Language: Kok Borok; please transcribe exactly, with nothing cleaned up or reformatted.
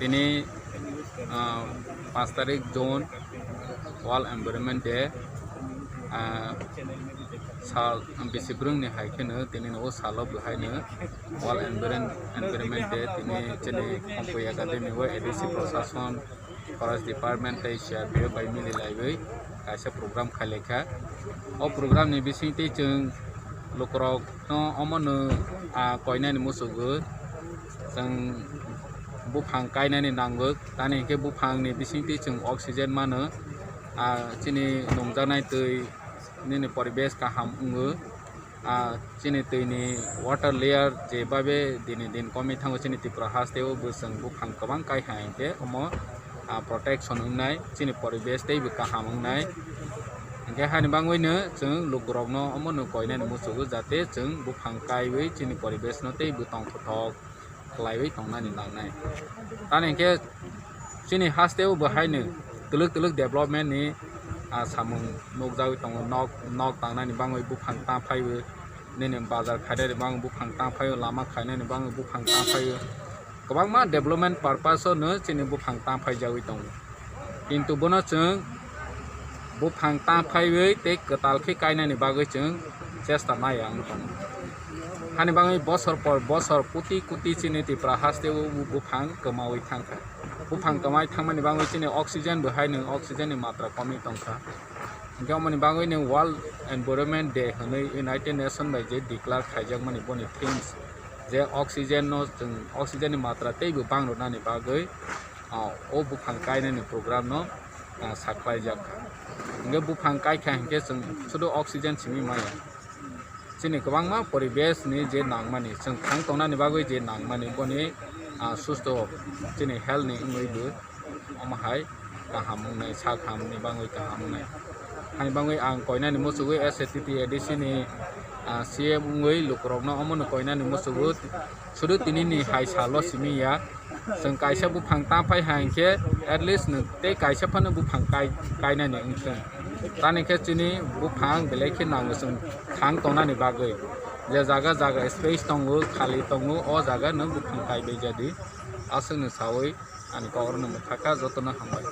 Tini, ah, panch tarik June World Environment Day, ah, sal bisi brwngni hai kheno tini no o salo bo haino World Environ-, Environment Day tini chini Khumphwi Academy o A D C prosason, Forest Department tei C R P F bai mili laiwi kaisa program khai lai kha. O program ni bisingtwi chwng lukurok no omo no, ah, koinani muchugo, chwng buphang kainani nango, tamni hinkhe buphang ni bisingtwi chwng oxygen mano, ah, chini nungjaknai twi nini poribesh kaham wngo, ah, chini twi ni water layer je babe dini din komwi thango chini Tripura haste o bo chwng buphang kwbang kai hai hinkhe omo, ah, protection wngnai, chini poribesh teibo kaham wngnai. Hinkhe hani bangwino chwng lukurokno omono koinani muchugo, jate chwng buphang kaiwi chini poribeshno teibo tongthothok khlaiwi tongnani nangnai. Tamni hinkhe chini hasteo bo haino twlwk twlwk development ni, ah, samung nukjagwi tongo, nok, nok tangnani bangwi buphang ta phaiwi, nini bazar khainani bangwi buphang ta phaiwi, lama khainani bangwi buphang ta phaiwi. Kwbangma development purpose o no chini buphang ta phaijagwi tongo. Kintu bono chwng buphang ta phaiwi tei kwtal khe kainani bagwi chwng chesta naiya wng tongo. Hani bagwi bosor por bosor koti koti chini Tripura haste o buphang kwmawi thangkha. Buphang kwmai thangmani bagwi chini oxygen bo haino oxygen ni matra komwi tongkha. Hinkhe omoni bagwi no World Environment Day hwnwi United Nation bai je declare khaijakmani boni themes je oxygen no chwng oxygen ni matra teibo bangrwnani bagwi, ah, o buphang kainani program no, ah, sakhlaijak. Hinkhe buphang kaikha hinkhe chwng sudu oxygen simi maya. Chini kwbangma poribesh ni je nangmani, chwng thang tongnani bagwi je nangmani, boni, ah, susto chini health ni wngwi bo omo hai kaham wngnai, sak hamni bagwi kaham wngnai. Hani bagwi ang koinani muchugwi S A T T A D C ni, ah, C M wngwi lukurokno omono koinani muchugo, sudu tinini hai salo simi ya. Chwng kaisa buphang ta phai hai hinkhe at least nwng tei kaisa phano buphang kai-, kainani wngthwng. Tamni khe chini buphang belai khe nango chwng thang tongnani bagwi. Je jaga jaga space tongo, khali tongo, o jaga no buphang kaibai jadi. Aswkno sawi ani kok rwno mwthakha, jotono hambai.